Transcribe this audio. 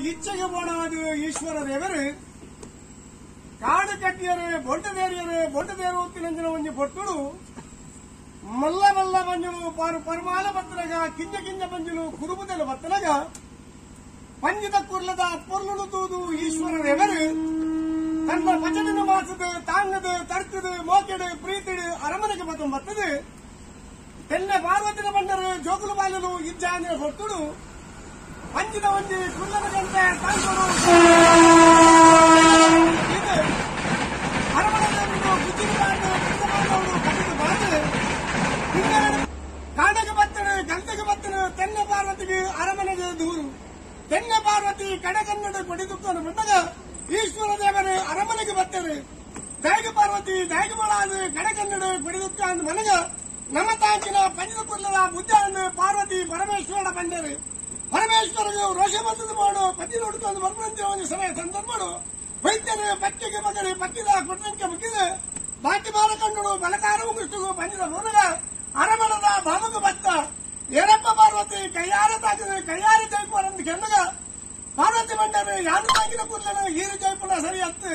ಇಚ್ಛೆಗೆ ಬೋಡಾದ ಈಶ್ವರ ದೇವರು ಕಾಡು ಕಟ್ಟಿಯರು ಬೊಂಟದೇರಿಯರು ಬೊಂಟದೇರು ತಿನಂಜನ ಒಂಜಿ ಪೊರ್ತುಡು ಮಲ್ಲ ಮಲ್ಲ ಮಂಜುಲು ಪಾರು ಪರಮಾಲ ಬತ್ತನಗ ಕಿಂಜ ಕಿಂಜ ಮಂಜುಲು ಕುರುಬುದಲು ಬತ್ತನಗ ಪಂಜಿದ ಕುರ್ಲದ ಪೊರ್ಲುನು ತೂದು ಈಶ್ವರ ದೇವರು ತನ್ನ ಪಚನನು ಮಾಸದು ತಾಂಗದು ತರ್ಕದು ಮೋಕೆಡು ಪ್ರೀತಿಡು ಅರಮನೆಗೆ ಬತ್ತ ಬತ್ತದು ತೆನ್ನೆ ಪಾರ್ವತಿನ ಬಂಡರು ಜೋಕುಲು ಬಾಲಲು ಇಜ್ಜಾಂದಿನ ಹೊರ್ತುಡು ಪಂಜಿದ ಒಂಜಿ ಕುರ್ಲದ ಗಂಟೆ ತಾಂಗಡು ಇದು ಅರಮನೆಯನ್ನು ಗುಜ್ಜಿನ ಬಾರ್ದು ಪಿಂಡಮಾನವರು ಕಟ್ಟಿದ ಬಾರ್ದು ಕಾಡಗೆ ಬತ್ತನು ಕಲ್ತಗೆ ಬತ್ತನು ತೆನ್ನ ಪಾರ್ವತಿಗೆ ಅರಮನೆಗೆ ದೂರು ತೆನ್ನ ಪಾರ್ವತಿ ಕಡಗನ್ನಡ ಕೊಡಿದುಕ್ಕನು ಬಂದಾಗ ಈಶ್ವರ ದೇವರು ಅರಮನೆಗೆ ಬತ್ತರು ದಾಯಕ ಪಾರ್ವತಿ ದಾಯಕ ಬಳಾದು ಕಡಗನ್ನಡ ಕೊಡಿದುಕ್ಕ ಅಂದ್ ಮನಗ ನಮ್ಮ ತಾಂಚಿನ ಪಂಜದ ಕುರ್ಲದ ಬುದ್ಧ ಪಾರ್ವತಿ ಪರಮೇಶ್ವರ ಬಂದರು ಪರಮೇಶ್ವರಗೆ ರೋಷ ಬಂದದ್ದು ಮಾಡು ಪಂಜಿನ ಹುಡುಕೊಂಡು ಬರ್ಬಂತೆ ಒಂದು ಸಮಯ ಸಂದರ್ಭಡು ವೈದ್ಯರು ಪಕ್ಕಿಗೆ ಮಗರು ಪಕ್ಕಿದ ಕೊಟ್ಟಂಕೆ ಮುಗಿದು ಬಾಕಿ ಬಾರ ಕಂಡು ಬಲಕಾರ ಕೃಷ್ಣಗೂ ಪಂಜದ ಮೂಲಕ ಅರಮಣದ ಭಾಮಗ ಭಕ್ತ ಏರಪ್ಪ ಪಾರ್ವತಿ ಕೈಯಾರ ತಾಕಿದ ಕೈಯಾರ ಜೈಪುರ ಅಂತ ಕೆನ್ನಗ ಪಾರ್ವತಿ ಬಂಡರು ಯಾರು ತಾಕಿನ ಕೂದಲನು ಈರು ಜೈಪುರ ಸರಿ ಹತ್ತು.